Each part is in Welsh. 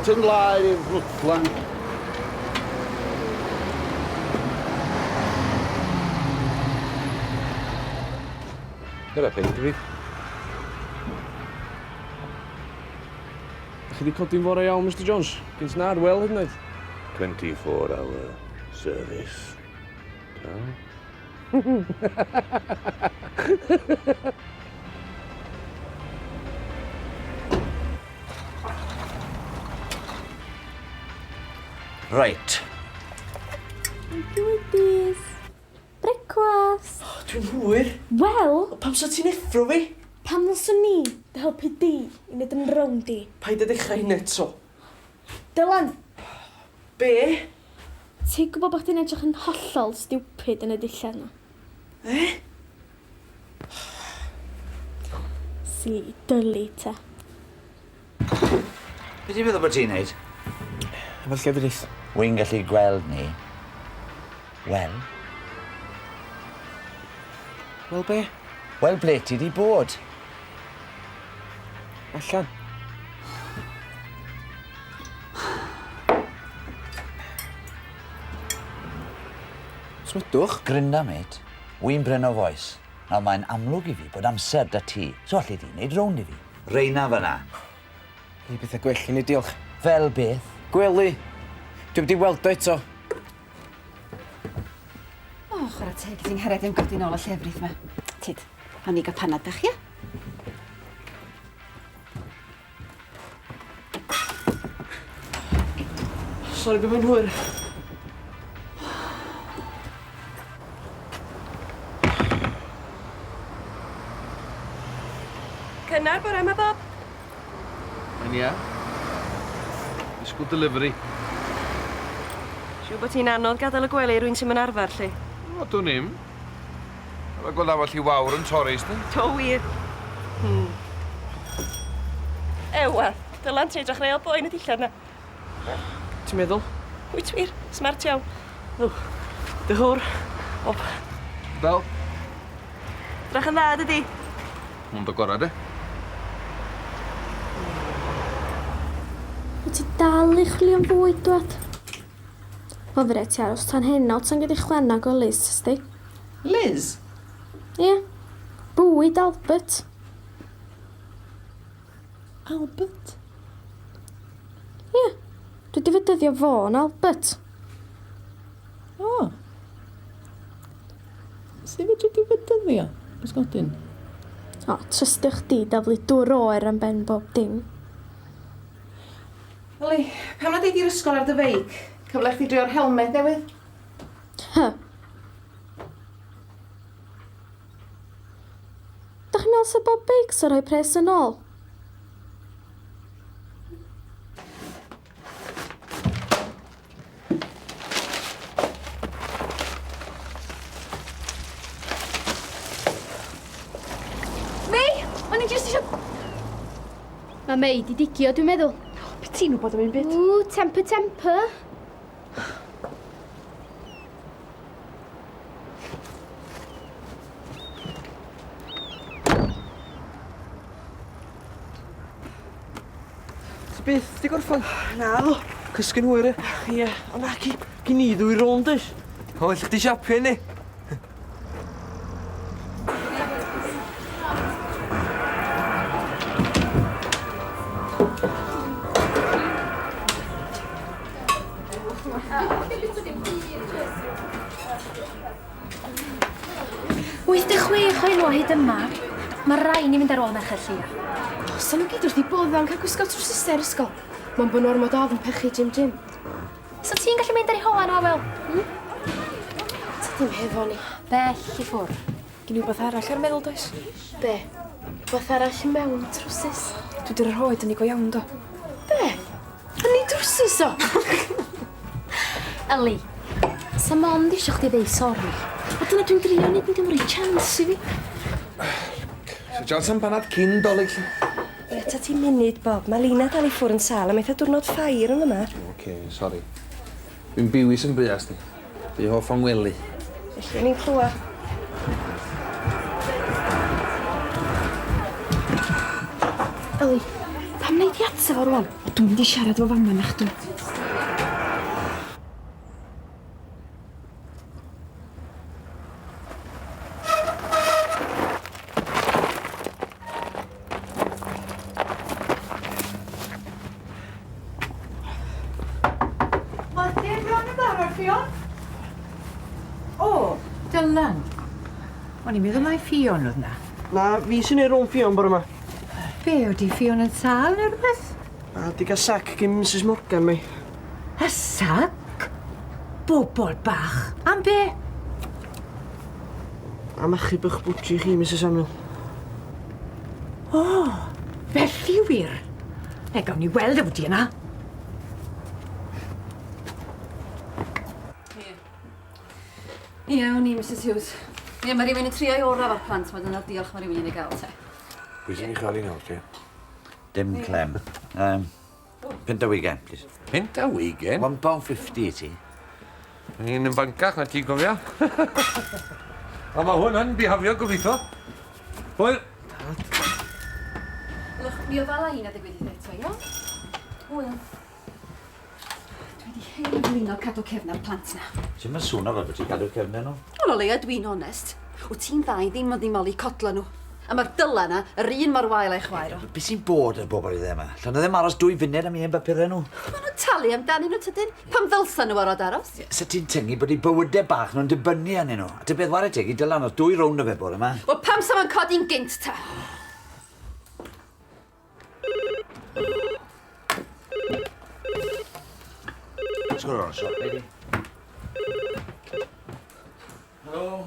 Tyn lawr i'r Rwtlan. Gyda peint i fi. Chi wedi codi'n fore iawn, Mr Jones. Gynt na'r wel hyd yn oed. 24 hour service. Ta? Reit. Thank you, ladies. Brecwast! Oh, dwi'n hwyr. Wel... Pam sa ti'n effro fi? Pam ddylswn ni dy helpu di i wneud yn rownd di? Paid â dechrau hynna eto. Dylan! Be? Ti'n gwybod bod chdi'n edrych yn hollol stupid yn y dillad 'na? E? Si, dyli te. Be ti'n meddwl bod ti'n neud? Efo'r llefrith. Wy'n gallu gweld ni. Wel? Wel be? Wel ble ti di bod? Allan. Smydwch. Grinda, mate. Wy'n Bryn o Fois. Nawr mae'n amlwg i fi bod amser 'da ti, so alli di wneud rownd i fi. Reina fyna. Neu bethau gwell i ni, diolch. Fel beth? Gwely. Dwi'm di weld o eto. O, chwarae teg i ti 'nghariad i'm godi nôl y llefrith 'ma. Tyd, awn ni gael panad bach, ia? Sori bod fi'n hwyr. Cynnar bore yma, Bob. Mae'n ia. Disgwyl delivery. Siw bod hi'n anodd gadael y gwely i rwy'n sy'n mynd arfer, lly. O, dwn i'm. Mae gweld afall i wawr yn torri, sdi? Do wir. Hmm. Ewa, dylan ti edrych real boen y dillad na. Ti'n meddwl? Wyt wir, smart iawn. O, dy hwr. Bob. Fel? Drach yn dda, dydi? Mwyn dy gorau, de. Wyt ti dal i chwilio am fwyd, dwad? Wel, fe ti aros tan heno tan gei di chwanag o Liz, tysti? Liz? Ie. Yeah. Bwyd Albert. Albert? Ie. Yeah. Dwi wedi fydyddio fo yn Albert. O. Oh. Sut fedri di fydyddio, bysgodyn? O, trystio chdi daflu dŵr oer am ben bob dim. Yli, pam na deud i'r ysgol ar dy feic? Cyfle chdi drio'r helmed newydd? Hy. Dach chi'n meddwl sa Bob Beics yn rhoi pres yn ôl? Mei! O'n i jyst eisiau... Mae Mei di digio, dwi'n meddwl. Be ti'n wybod am un byd? Ww, temper temper. Ti byth di gorffan? Na ddo. Cysgu'n hwyr e. Ie, ond na ci, gyn i ddwy rownd oes. O, ell chdi siapio hynny? 86 o enwa hyd yma. Mae rai ni mynd ar ôl merched Llia. O, sa nhw gyd wrth i bodda'n cael gwisgo trwsysau i'r ysgol. Mae'n bod nhw ormod ofn pechu Jim Jim. So ti'n gallu mynd ar ei hola nhw, Awel? Hmm? Ta dim hefo ni. Bell i ffwr. Gen i wbeth arall ar meddwl, does? Be? Wbeth arall mewn trwsus. Dwi 'di rhoid yn ei go iawn, do. Be? Yn ei drwsus o? Yli, sa mond isio chdi ddeud sori. O dyna dwi'n drio neud, yn dim rhoi chance i fi. So chance am panad cyn dolyg, lly? Weta ti munud, Bob. Mae Lina dal i ffwr yn sâl a metha diwrnod ffair yn fyma. Oce, sori. Dwi'n biwis yn bwyas di. Dwi hoff o'n ngwely. Felly o'n i'n clywed. Yli, pam wneud i ato fo rwan? Dwi'n mynd i siarad efo fama na chdi. Mae te bron yn barod, Ffion. O, Dylan. O'n i'n meddwl mai Ffion oedd na. Na, fi sy'n neud rownd Ffion bore 'ma. Be, ydi Ffion yn sâl neu rhywbeth? Na, di gael sac gin Mrs Morgan mi. Y sac? Bobol bach. Am be? Am achub eich bwtsi chi, Mrs Samuel. O, felly wir. Ne, gawn ni weld y bwti yna. Iawn i, Mrs Hughes. Ie, mae rhywun yn trio'i orau efo'r plant, mae dyna'r diolch mae rhywun yn ei gael te. Pwy sy'n ei chael i nawr, te? Dim clem. Um, Punt a ugain, please. Punt a ugain? £1.50 i ti. Un yn fancach na ti'n gofio. A mae hwn yn bihafio gobeithio. Hwyl. Lwch, mi ofala i na ddigwydd eto, iawn? Hwyl. Dwi wedi hen flino cadw cefn ar plant na. Ti'n mynd sŵn o fel bod ti'n cadw cefnau nhw? Wel, o leia dwi'n onest. Wyt ti'n dda i ddim ond ddim oli codlo nhw. A mae'r dyla na, yr un mor wael a'i chwaer o. Be sy'n bod ar bobl i ddim yma? Llan nhw ddim aros 2 funud am un bapurau nhw. Maen nhw'n talu amdanyn nhw tydyn? Pam ddylsa nhw orod aros? Sa ti'n tyngu bod eu bywydau bach nhw'n dibynnu arnyn nhw. A ty beth ware teg i Dylan oedd 2 rownd o fe bore yma. Wel, pam sa fo'n codi'n gynt ta? Sgwr o'r shop, lady. Hello.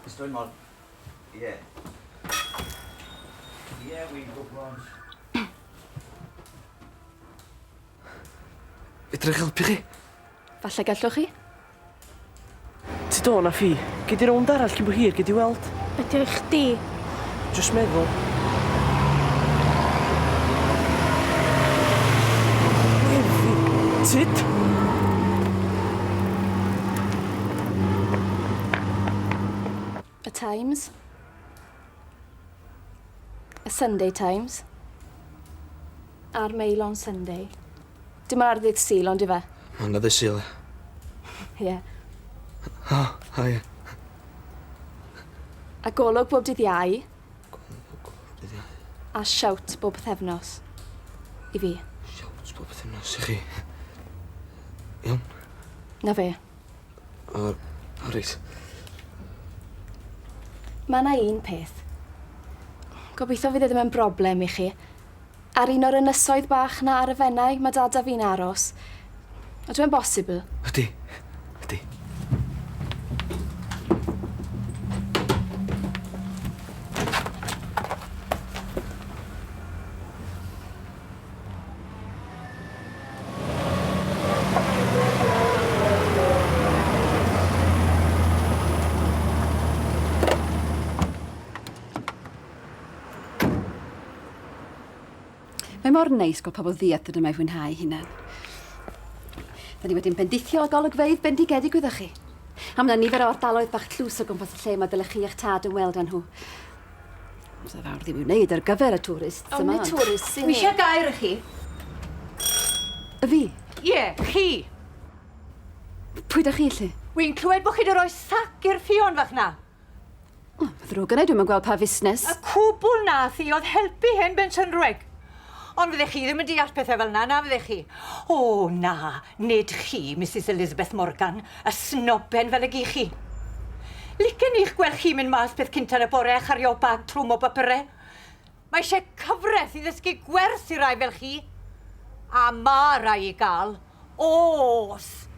Mr. Wynmod. Yeah. Yeah, we go bronze. Fedra i helpu chi? Falle gallwch chi? Ti do na ffi. Gei di rownd arall cyn bo hir, gei di weld. Ydy o i chdi? Just meddwl. Tyd! Y Times. Y Sunday Times. A'r Mail on Sunday. Dim ar ddydd Sul, ond ife? Ond na ddydd Sul. Ie. O, o ie. A Golwg bob dydd Iau. Golwg bob dydd Iau. A Shout bob pythefnos. I fi. Shout bob pythefnos i chi. Iawn. Na fe. O, o reit. Mae yna un peth. Gobeithio fydd e ddim yn broblem i chi. Ar un o'r ynysoedd bach na ar y Fenai, mae dad a fi'n aros. Ydyw e'n bosibl? Ydy. Ydy. Mae mor neis gweld pobl ddiathr yma i fwynhau hunan. Da ni wedi'n bendithio â golygfeydd bendigedig, wyddoch chi. A mae 'na nifer o ardaloedd bach tlws o gwmpas y lle mae dylech chi a'ch tad yn weld â nhw. Does 'na fawr ddim i'w wneud ar gyfer y tourists Ond yma. nid tourists sy'n Wi eisiau gair i chi. Y fi? Ie, chi. Pwy da chi, lle? Wi'n clywed bod chi wedi rhoi sac i'r Ffion fach na. O, mae ddrwg gynna i, dwi'm yn gweld pa fusnes. Y cwbl nath hi oedd helpu hen bensiynwraig. Ond fyddech chi ddim yn deall pethau fel 'na, na fyddech chi? O, na, nid chi, Misus Elizabeth Morgan, y snoben fel ag 'ych chi. Licen i'ch gweld chi'n mynd mas peth cynta yn y bore a chario bag trwm o bapure. Mae eisiau cyfraith i ddysgu gwers i rai fel chi. A ma rai i gael. Oes!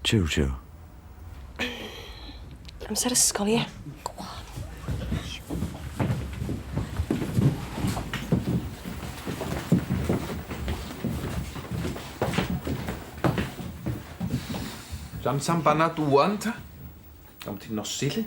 Jiw, jiw. Amser ysgol, ie. Go on. Jam tan banad ŵan, ta? Am ti'n nosi, lle?